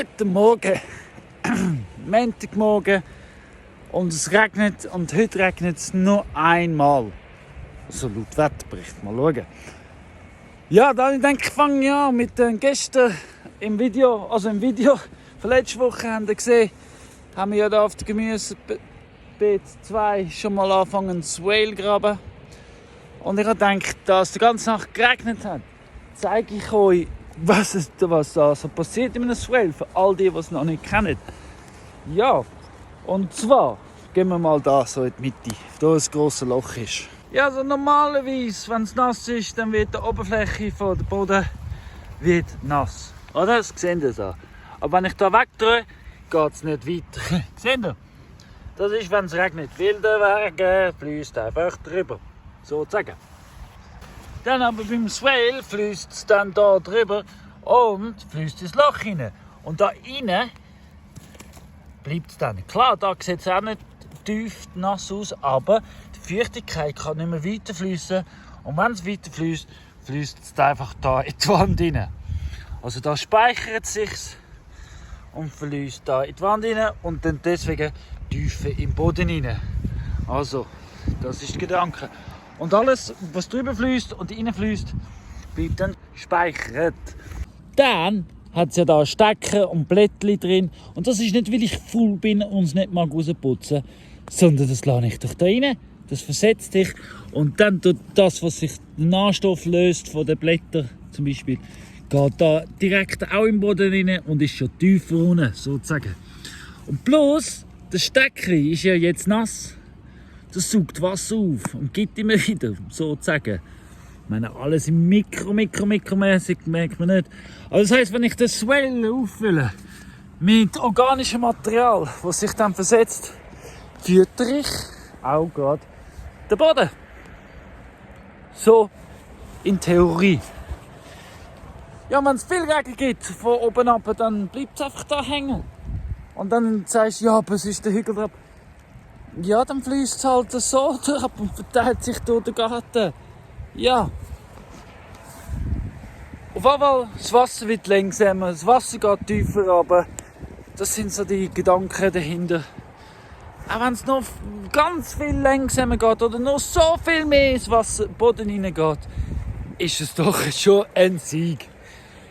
Guten Morgen, Montagmorgen und es regnet und heute regnet es noch einmal. So laut Wetterbericht, mal schauen. Ja, dann denke ich, fange ich an mit den gestern im Video von letzter Woche haben wir gesehen, haben wir ja da auf der Gemüsebeet 2 schon mal angefangen zu Swale graben. Und ich habe gedacht, da es die ganze Nacht geregnet hat, zeige ich euch, was da so passiert in einem Swale, für all die es noch nicht kennen. Ja, und zwar gehen wir mal da so in die Mitte, da ein grosses Loch ist. Ja, also normalerweise, wenn es nass ist, dann wird die Oberfläche von der Boden wird nass. Oder? Das seht ihr so. Aber wenn ich da wegdrehe, geht es nicht weiter. Seht ihr? Das ist, wenn es regnet. Wilde Wege fließt einfach drüber. Sozusagen. Dann aber beim Swale fließt es dann da drüber und fließt ins Loch rein. Und da rein bleibt es dann. Klar, da sieht es auch nicht tief nass aus, aber die Feuchtigkeit kann nicht mehr weiter fließen. Und wenn es weiter fließt, fließt es einfach da in die Wand rein. Also da speichert es sich und fließt da in die Wand rein und dann deswegen tiefer im Boden rein. Also, das ist der Gedanke. Und alles, was drüber fließt und reinfließt, bleibt dann gespeichert. Dann hat es ja da Stecker und Blättchen drin. Und das ist nicht, weil ich faul bin und es nicht mal rausputzen, sondern das lasse ich doch da rein. Das versetzt dich. Und dann tut das, was sich der Nährstoff löst von den Blättern zum Beispiel, geht da direkt auch im Boden rein und ist schon tiefer unten, sozusagen. Und bloß, der Stecker ist ja jetzt nass. Das saugt Wasser auf und gibt immer wieder, sozusagen. Ich meine, alles im mikromäßig merkt man nicht. Aber das heisst, wenn ich das Swale auffülle mit organischem Material, das sich dann versetzt, füttere ich auch gerade den Boden. So in Theorie. Ja, wenn es viel Regen gibt von oben ab, dann bleibt es einfach da hängen. Und dann sagst du, ja, aber es ist der Hügel drauf. Ja, dann fließt es halt so durch und verteilt sich durch den Garten. Ja. Auf jeden Fall, das Wasser wird langsamer, das Wasser geht tiefer runter. Das sind so die Gedanken dahinter. Auch wenn es noch ganz viel langsamer geht oder noch so viel mehr ins Wasser, Boden hineingeht, ist es doch schon ein Sieg.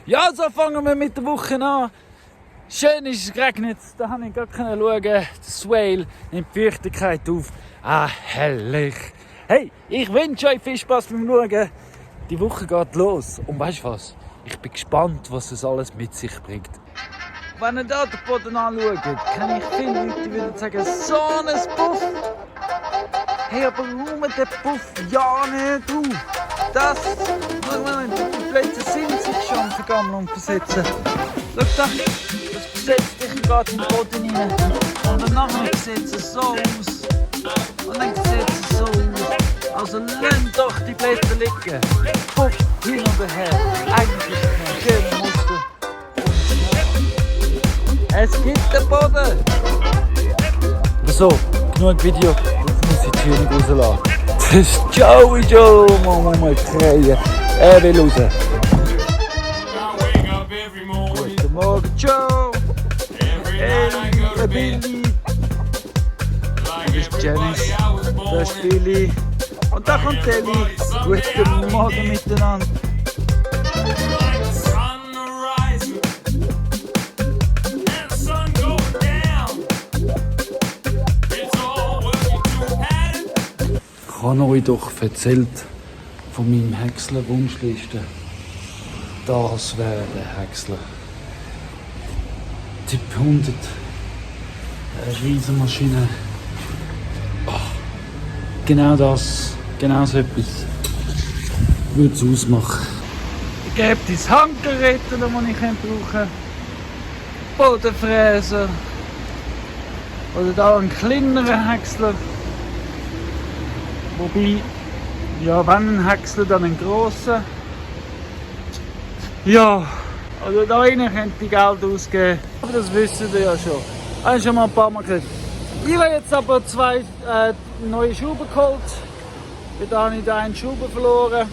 Ja, so fangen wir mit der Woche an. Schön ist es geregnet, da konnte ich gar schauen. Der Swale nimmt die Feuchtigkeit auf. Ah, herrlich. Hey, ich wünsche euch viel Spaß beim Schauen. Die Woche geht los. Und weißt du was? Ich bin gespannt, was es alles mit sich bringt. Wenn ihr da den Boden anschaut, kenne ich viele Leute, die würden sagen, so ein Puff. Hey, aber warum der Puff ja nicht auf? Die Plätze sind sich schon vergammeln und versetzen. Schau da. Setzt dich gerade in den Boden rein und danach sieht es so aus und dann sieht es so aus. Also lasst doch die Blätter liegen. Puff, hin und her. Eigentlich ein schöner Muster. Es gibt den Boden. So, genug Video. Jetzt muss ich die Tür nicht rauslassen. Das ist Joe, Mama, mal krähen. Er will raus. Guten Morgen, Joe. Billy, das ist Janice, das ist Billy und da kommt Ellie. Guten Morgen miteinander. Ich habe euch doch erzählt von meinem Häcksler-Wunschliste. Das wäre der Häcksler. Typ 100. Eine Schweißermaschine. Oh, genau das, genau so etwas würde es ausmachen. Ich gebe das Handgerät, das ich brauchen kann. Bodenfräser. Oder da einen kleineren Häcksler. Wobei, ja, wenn ein Häcksler, dann einen grossen. Ja, also da rein könnte ich Geld ausgeben. Aber das wisst ihr ja schon. Das habe schon mal ein paar Mal gesagt. Ich habe jetzt aber 2 neue Schrauben geholt. Da habe ich einen Schrauben verloren.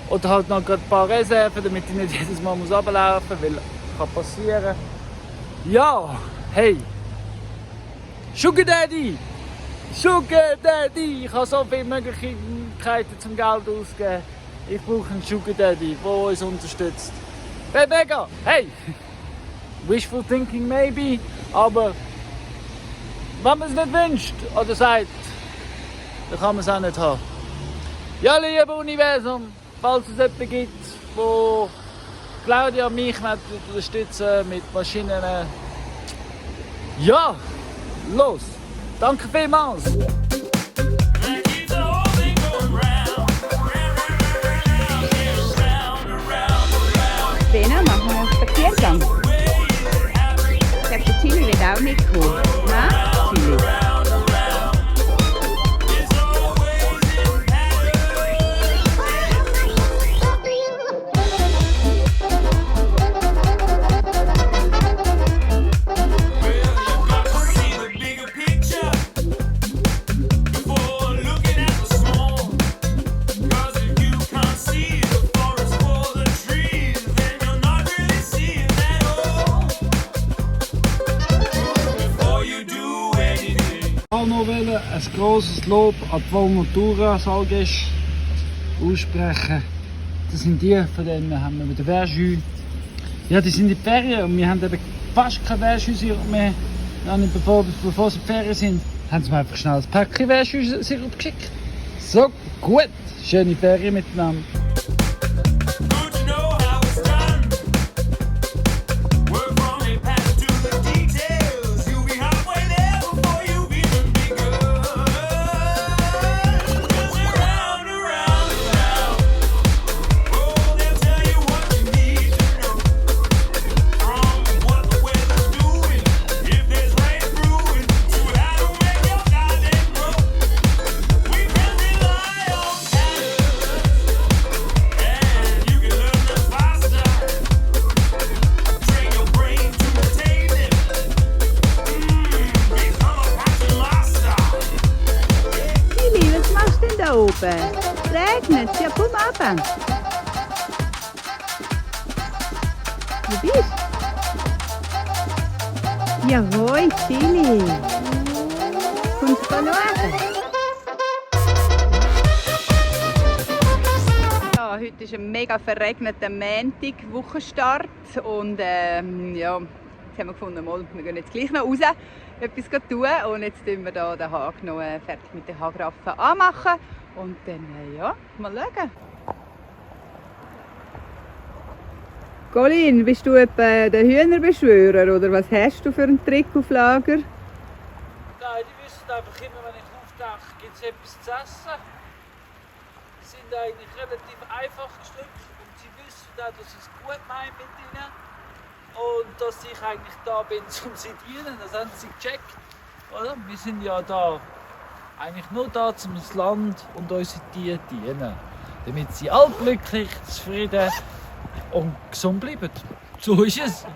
Oder halt noch ein paar Reserven, damit ich nicht jedes Mal runterlaufen muss, weil das kann passieren. Ja, hey. Sugar Daddy! Sugar Daddy! Ich habe so viele Möglichkeiten zum Geld auszugeben. Ich brauche einen Sugar Daddy, der uns unterstützt. Rebecca, hey! Wishful thinking maybe, aber wenn man es nicht wünscht oder sagt, dann kann man es auch nicht haben. Ja, liebe Universum, falls es jemanden gibt, wo Claudia und mich unterstützen mit Maschinen. Ja, los! Danke vielmals! Bena, machen wir einen Spaziergang. Ich glaube, der Chili wird auch mitkommen. Na, Chili? Noch ein grosses Lob an die Volnatura Salgesch aussprechen. Das sind die, von denen haben wir mit der Verjus. Ja, die sind in die Ferien und wir haben eben fast keine Verjus-Sirup mehr. Bevor sie in die Ferien sind, haben sie mir einfach schnell ein Päckchen Verjus-Sirup geschickt. So, gut. Schöne Ferien miteinander. Regnet es? Ja, komm runter. Wo bist du? Ja, hoi, Chili. Kommst du noch runter? Ja, heute ist ein mega verregneter Montag, Wochenstart. Und ja, jetzt haben wir gefunden, wir gehen jetzt gleich noch raus, etwas tun. Und jetzt tun wir hier den Haag noch fertig mit den Haagraffen anmachen. Und dann, ja, mal schauen. Colin, bist du etwa der Hühnerbeschwörer oder was hast du für einen Trick auf Lager? Nein, die wissen einfach immer, wenn ich auftauche, gibt es etwas zu essen. Die sind eigentlich relativ einfach gestrickt und sie wissen auch, dass ich es gut meine mit ihnen. Und dass ich eigentlich da bin, um sie zu dienen. Das haben sie gecheckt. Oder? Wir sind ja da. Eigentlich nur da, um das Land und unsere Tiere zu dienen. Damit sie alle glücklich, zufrieden und gesund bleiben. So ist es.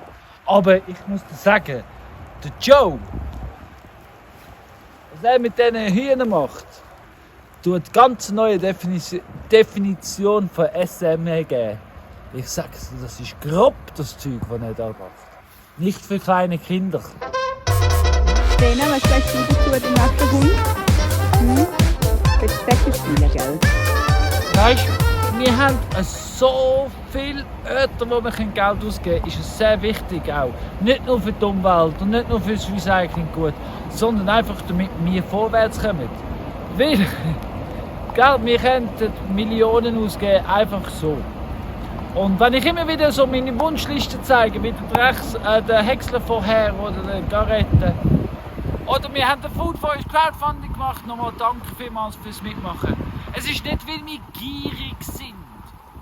Aber ich muss dir sagen, der Joe, was er mit diesen Hühnern macht, tut ganz neue Definition von SME geben. Ich sag's dir, das ist grob, das Zeug, das er da macht. Nicht für kleine Kinder. Lena, was sagst du dazu, den nackten Hund? Willst du Becken spielen, gell? Weißt du, wir haben so viele Orte, wo wir Geld ausgeben können. Ist es sehr wichtig auch. Nicht nur für die Umwelt und nicht nur für das Recycling gut, sondern einfach damit wir vorwärts kommen. Weil, gell, wir können Millionen ausgeben, einfach so. Und wenn ich immer wieder so meine Wunschliste zeige, wie der Häcksler vorher oder der Garette, oder wir haben den Food for Crowdfunding gemacht. Nochmal danke vielmals fürs Mitmachen. Es ist nicht, weil wir gierig sind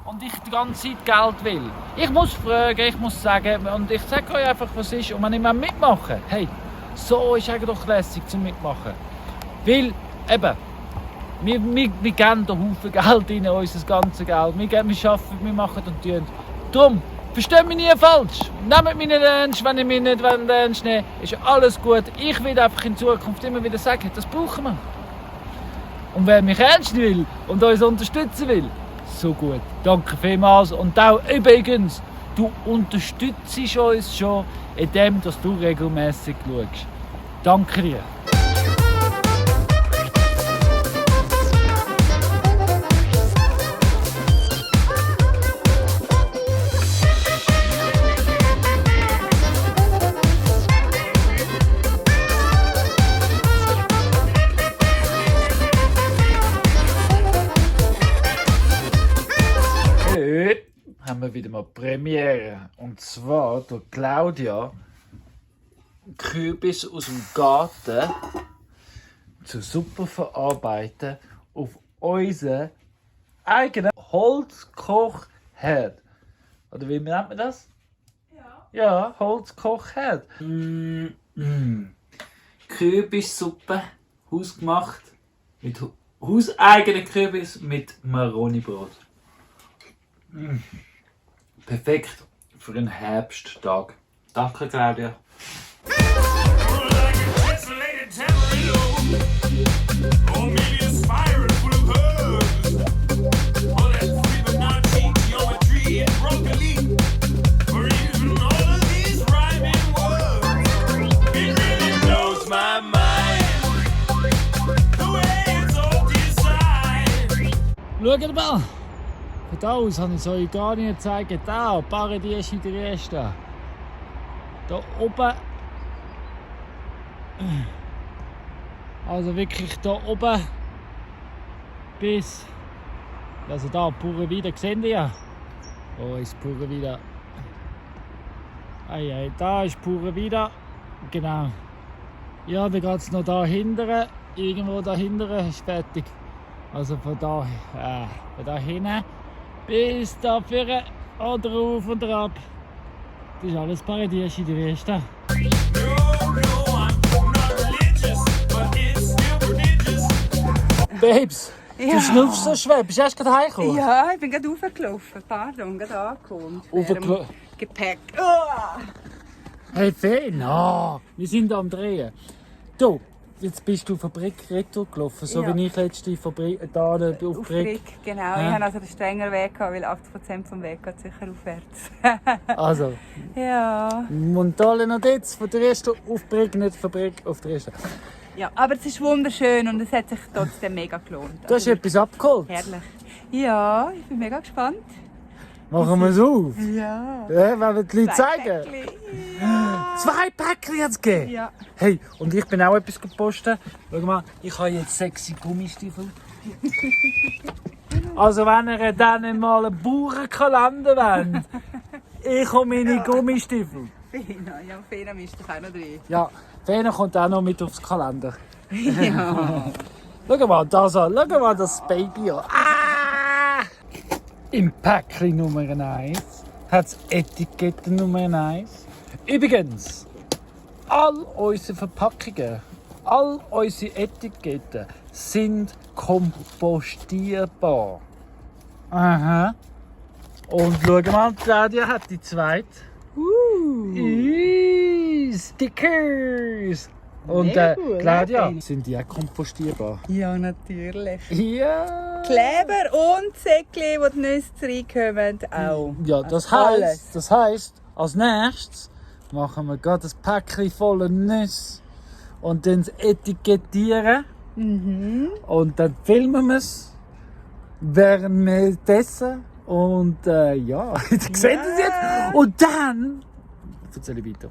und ich die ganze Zeit Geld will. Ich muss fragen, ich muss sagen und ich sage euch einfach, was ist. Und wenn ich mal mitmache, hey, so ist eigentlich doch lässig zum Mitmachen. Weil, eben, wir geben da Haufen Geld in unser ganzes Geld. Wir arbeiten, wir machen und tun. Darum, versteht mich nie falsch. Nehmt mich nicht ernst, wenn ich mich nicht ernst nehme. Ist alles gut. Ich will einfach in Zukunft immer wieder sagen, das brauchen wir. Und wer mich ernst will und uns unterstützen will, so gut. Danke vielmals. Und auch übrigens, Du unterstützt uns schon, indem dass du regelmäßig schaust. Danke dir. Heute haben wir wieder mal Premiere. Und zwar der Claudia Kürbis aus dem Garten zu Suppe verarbeiten auf unseren eigenen Holzkochherd. Oder wie nennt man das? Ja, Holzkochherd. Kürbissuppe, hausgemacht, mit hauseigenen Kürbis mit Maronibrot. Perfekt für einen Herbsttag. Danke, Claudia. Schaut mal! Von da aus habe ich es euch gar nicht gezeigt. Da, Paradies in der ersten. Da oben. Also wirklich da oben bis. Also da, Purewida, seht ihr ja. Oh, ist Purewida. Ei, da ist Purewida. Genau. Ja, dann geht es noch da hinten. Irgendwo da hinten ist fertig. Also von da hinten bis da vorne oder rauf und ab. Das ist alles Paradies in der ersten. Babes, du schnupfst so schwer. Bist du erst gerade heimgekommen? Ja, ich bin gerade raufgelaufen. Pardon, gerade angekommen. Gepäck. Oh. Hey, fein. Oh, wir sind am Drehen. Du, jetzt bist du Fabrik retour gelaufen, so wie ich letzte Fabrik da auf Brick. Genau. Ja. Ich hatte also den strengeren Weg, weil 80% vom Weg geht sicher aufwärts. Also, ja. Montale noch jetzt, von der ersten auf Brick, nicht Fabrik auf der ersten. Ja, aber es ist wunderschön und es hat sich trotzdem mega gelohnt. Du hast etwas abgeholt? Herrlich. Ja, ich bin mega gespannt. Machen wir es auf? Ja. Ja, wollen wir die Leute zeigen? Päckchen. Ja. 2 Päckchen hat es gegeben? Ja. Hey, und ich bin auch etwas gepostet. Schau mal, ich habe jetzt sexy Gummistiefel. Also wenn ihr dann mal einen Bauernkalender wollt, ich habe meine Gummistiefel. Fena, ja, Fena ist doch auch noch drin. Ja, Fena kommt auch noch mit aufs Kalender. Ja. Schau mal, das Baby an. Ah! Im Päckchen Nummer 1 hat es Etikette Nummer 1. Übrigens, all unsere Verpackungen, all unsere Etiketten sind kompostierbar. Aha. Und schau mal, Claudia hat die zweite. Stickers! Und Gut, Claudia, sind die auch kompostierbar? Ja, natürlich. Ja! Kleber und Säckchen, wo die Nüsse reinkommen, auch. Ja, Also das heisst, als nächstes machen wir gerade ein Päckchen voller Nüsse und dann etikettieren. Und dann filmen wir es, während wir es essen. Und ja, ihr seht es jetzt. Und dann erzähle ich weiter.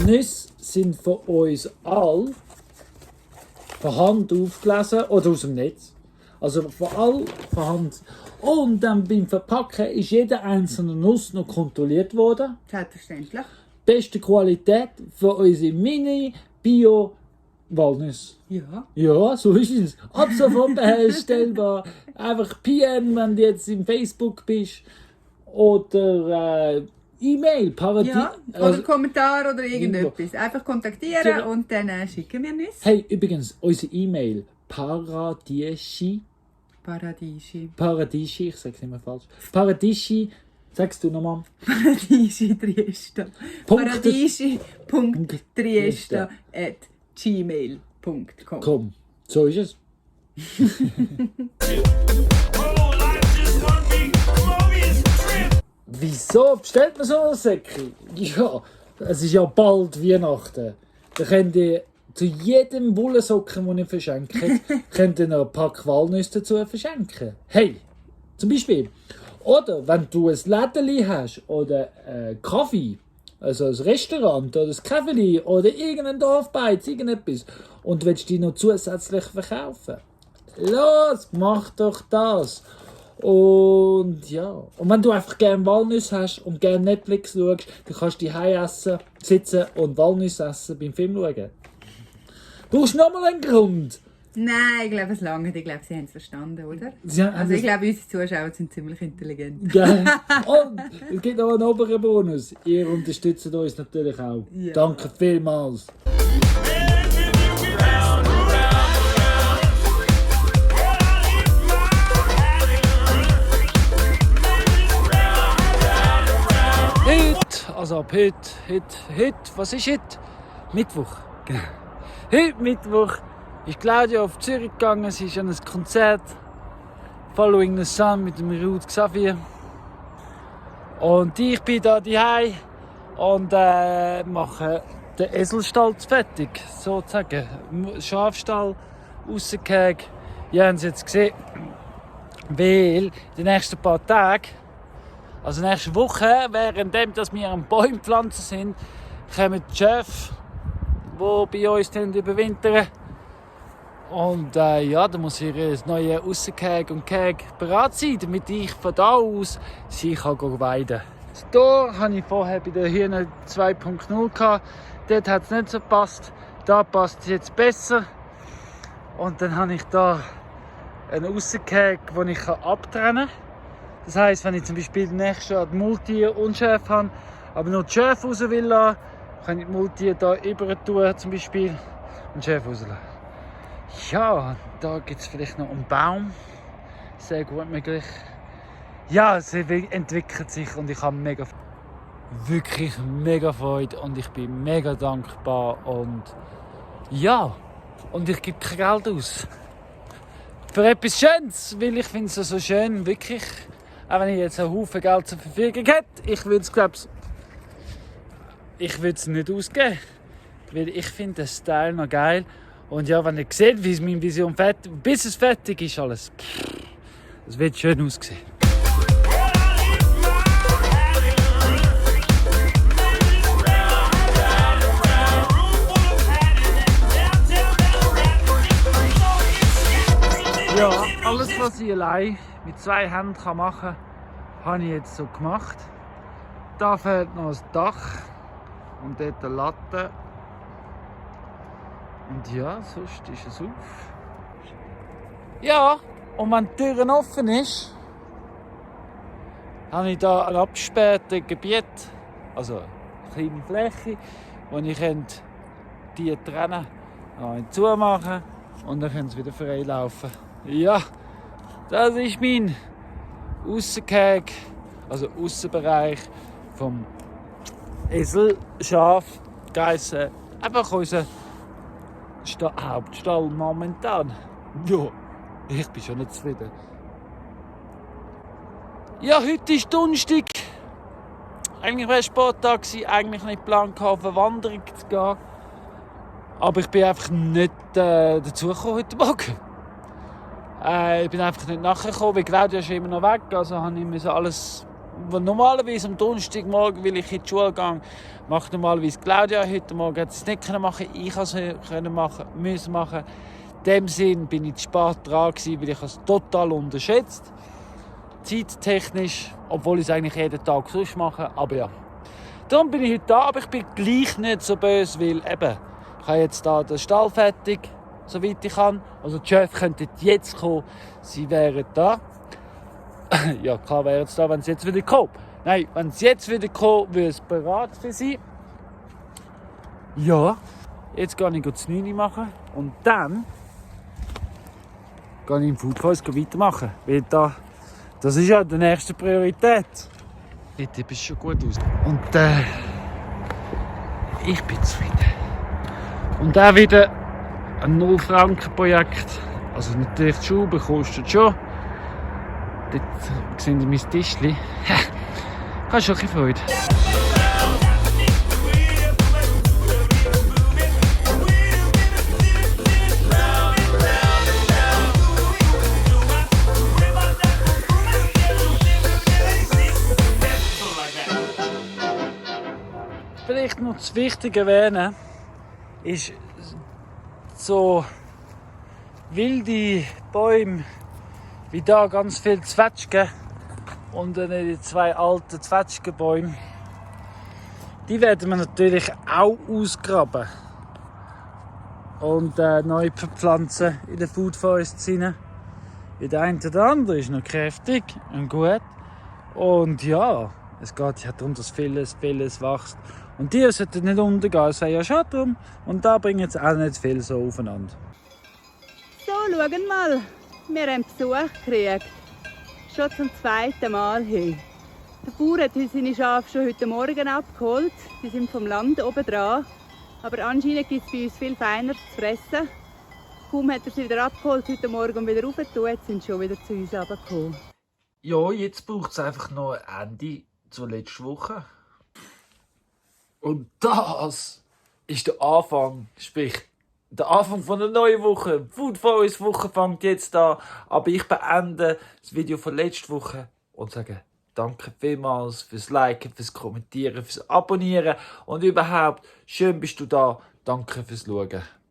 Nüsse sind von uns all von Hand aufgelesen oder aus dem Netz. Also von all von Hand. Und dann beim Verpacken ist jede einzelne Nuss noch kontrolliert worden. Selbstverständlich. Beste Qualität für unsere Mini-Bio-Walnüsse. Ja. Ja, so ist es. Ab sofort bestellbar. Einfach PM, wenn du jetzt im Facebook bist. Oder E-Mail, Paradies. Ja, oder Kommentar oder irgendetwas. Einfach kontaktieren Genau. und dann schicken wir Nüsse. Hey, übrigens, unsere E-Mail Paradischi, Paradiesi. ich sag's nicht mehr falsch. Paradischi Sagst du nochmal? Paradiesi Triesta. Punkt. Paradiesi.triesta@gmail.com. Komm, so ist es. Wieso bestellt man so einen Säckchen? Ja, es ist ja bald Weihnachten. Da könnt ihr zu jedem Wollsocken, den ihr verschenkt, könnt ihr noch ein Pack Walnüsse dazu verschenken. Hey, zum Beispiel. Oder wenn du ein Lädeli hast oder einen Kaffee, also ein Restaurant oder ein Kaffee oder irgendein Dorfbeiz, irgendetwas, und willst die noch zusätzlich verkaufen. Los, mach doch das! Und ja, und wenn du einfach gerne Walnüsse hast und gerne Netflix schaust, dann kannst du daheim essen, sitzen und Walnüsse essen beim Film schauen. Brauchst du nochmal einen Grund? Nein, ich glaube, es lange. Ich glaube, sie haben es verstanden, oder? Ja, Also ich glaube, unsere Zuschauer sind ziemlich intelligent. Gell? Und es gibt noch einen oberen Bonus. Ihr unterstützt uns natürlich auch. Ja. Danke vielmals. Heute, also ab heute, was ist heute? Mittwoch. Genau. Heute Mittwoch ist Claudia auf Zürich gegangen. Sie ist an ein Konzert Following the Sun mit dem Ruud Xavier. Und ich bin da daheim und mache den Eselstall fertig, sozusagen. Schafstall rausgehängt. Ihr habt es jetzt gesehen, weil die nächsten paar Tage, also nächste Woche, währenddem dass wir am Bäume pflanzen sind, kommen die Chefs, die bei uns überwintern. Und ja, da muss ihr das neue Rausgehängt und Gehängt bereit sein, damit ich von da aus sie kann weiden kann. Hier hatte ich vorher bei den Hühnern 2.0. Dort hat es nicht so gepasst. Da passt es jetzt besser. Und dann habe ich hier ein Rausgehängt, das ich abtrennen kann. Das heisst, wenn ich zum Beispiel nächstes Jahr die Multi unschärf habe, aber nur die Schärfe raus will lassen, kann ich die Multi hier rüber tun, zum Beispiel, und die Schärfe rauslassen. Ja, da gibt es vielleicht noch einen Baum. Sehr gut möglich. Ja, es entwickelt sich und ich habe wirklich mega Freude und ich bin mega dankbar und ja, und ich gebe kein Geld aus. Für etwas Schönes, weil ich finde es so schön, wirklich. Auch wenn ich jetzt einen Haufen Geld zur Verfügung hätte, ich würde es, glaube ich, nicht ausgeben. Weil ich finde den Style noch geil. Und ja, wenn ihr seht, wie meine Vision bis es fertig ist, alles. Es wird schön aussehen. Ja, alles, was ich allein mit 2 Händen machen kann, habe ich jetzt so gemacht. Da fehlt noch das Dach und dort eine Latte. Und ja, sonst ist es auf. Ja, und wenn die Tür offen ist, habe ich hier ein abgesperrtes Gebiet, also eine kleine Fläche, wo ich die trennen kann, zumachen und dann können sie wieder frei laufen. Ja, das ist mein Aussenkäg, also Aussenbereich vom Esel, Schaf, Geissen, einfach unser Hauptstall momentan. Ja, ich bin schon nicht zufrieden. Ja, heute ist Donnerstag. Eigentlich war es Sporttag, eigentlich nicht geplant, auf eine Wanderung zu gehen. Aber ich bin einfach nicht dazu gekommen heute Morgen. Ich bin einfach nicht nachgekommen, weil Claudia ist immer noch weg. Also habe ich alles, was normalerweise am Donnerstagmorgen, weil ich in die Schule gehe, macht normalerweise Claudia. Heute Morgen hat sie es nicht machen können. Ich musste es machen. In dem Sinn bin ich zu spät dran gewesen, weil ich es total unterschätzt. Zeittechnisch, obwohl ich es eigentlich jeden Tag sonst mache. Aber ja. Darum bin ich heute da, aber ich bin gleich nicht so böse, weil eben, ich habe jetzt da den Stall fertig, soweit ich kann. Also die Chefs könnten jetzt kommen, sie wären da. Ja, klar wären sie da, wenn sie jetzt wieder kommen. Nein, wenn sie jetzt wieder kommen, würde es bereit für sie. Ja, jetzt gehe ich das 9 machen und dann gehe ich im Food Forest weitermachen. Weil das ist ja die nächste Priorität. Dort sieht es schon gut aus. Und ich bin zufrieden. Und auch wieder ein 0-Franken-Projekt. Also natürlich die Schuhe kostet schon. Dort sehen Sie mein Tischchen. Ich habe schon ein bisschen Freude. Vielleicht noch das Wichtige erwähnen, ist so wilde Bäume wie da ganz viele Zwetschgen und dann die 2 alten Zwetschgenbäume. Die werden wir natürlich auch ausgraben und neu verpflanzen in den Food Forest hinein. Wie der eine oder andere ist noch kräftig und gut. Und ja, es geht ja darum, dass vieles wächst. Und die sollten nicht untergehen, es wäre ja schade drum. Und da bringen jetzt auch nicht viel so aufeinander. So, schauen mal. Wir haben Besuch gekriegt. Schon zum 2. Mal hier. Der Bauer hat seine Schafe schon heute Morgen abgeholt. Die sind vom Land oben dran. Aber anscheinend gibt es bei uns viel feiner zu fressen. Kaum hat er sie wieder abgeholt heute Morgen und wieder raufgetan, jetzt sind sie schon wieder zu uns runtergekommen. Ja, jetzt braucht es einfach noch ein Ende zur letzten Woche. Und das ist der Anfang, sprich der Anfang von einer neuen Woche. Food Forest Woche fängt jetzt an, aber ich beende das Video von letzter Woche und sage danke vielmals fürs Liken, fürs Kommentieren, fürs Abonnieren und überhaupt schön bist du da. Danke fürs Schauen.